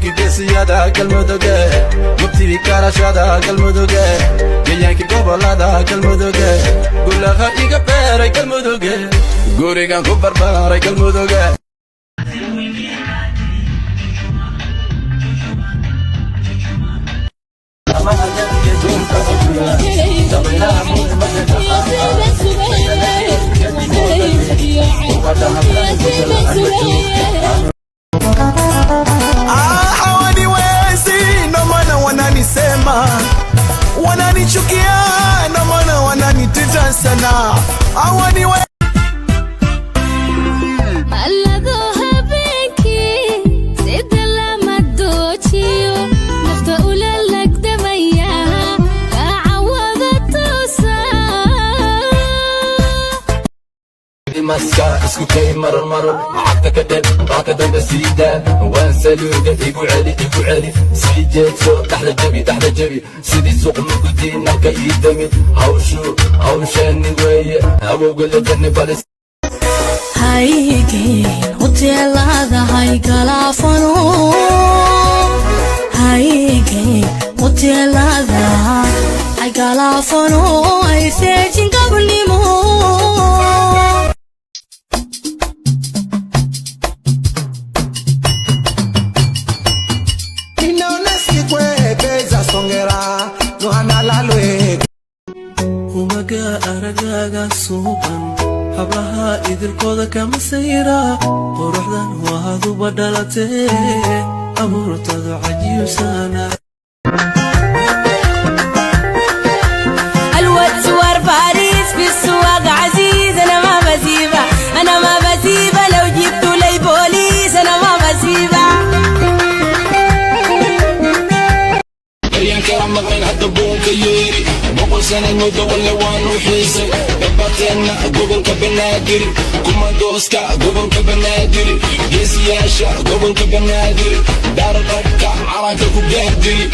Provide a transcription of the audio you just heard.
Gurigii geesiyada Galmuduge, gubtii karashada Galmuduge, gayaankii gobolada Galmuduge, gulaha iga beeray Galmuduge, gurigan ku barbaaray Galmuduge. Ah, hawaniwezi ndo maana wananisema, wananichukia ndo maana wananiteta sana, hawaniwezi. Mallado habeenkii sida lama doojiyo, nafta ula lagdamaya kaacawada toosa. Maska isku kay marar marar, lacagta ka dheb, qaaka dambe siida, waan saluuga. Igu celi, igu celi, sii jeedso, dhaxda jabi, dhaxda jabi, sidii suuq mugdi nalka ii dami. Hawshu hawsheeni weeye, awowga lajani balis. Haygeen hoteelada, haygalaafano, haygeen hoteelada, haygalaafano, hayseejin gabnimo. Ninaona sikwepeza songera nohanalalwe. Umaga aragaaga suuban, hablaha idilkooda kama sayra. Quruxdan waaduba dhalatee, abuurtadu cajiibsana. الواد سوار باريس في السواق عزيز، انا ما بسيبه، انا ما بسيبه، لو جبتوا لي بوليس انا ما بسيبه. Baryan kala maqnayn, hadda buunka yeeri, 100 sana muddo walle waan u xiisay. Gabateenna gobolka Banaadir, kumandooska gobolka Banaadir, geesiyaasha gobolka Banaadir, daaradhabka calanka ku gaardiri.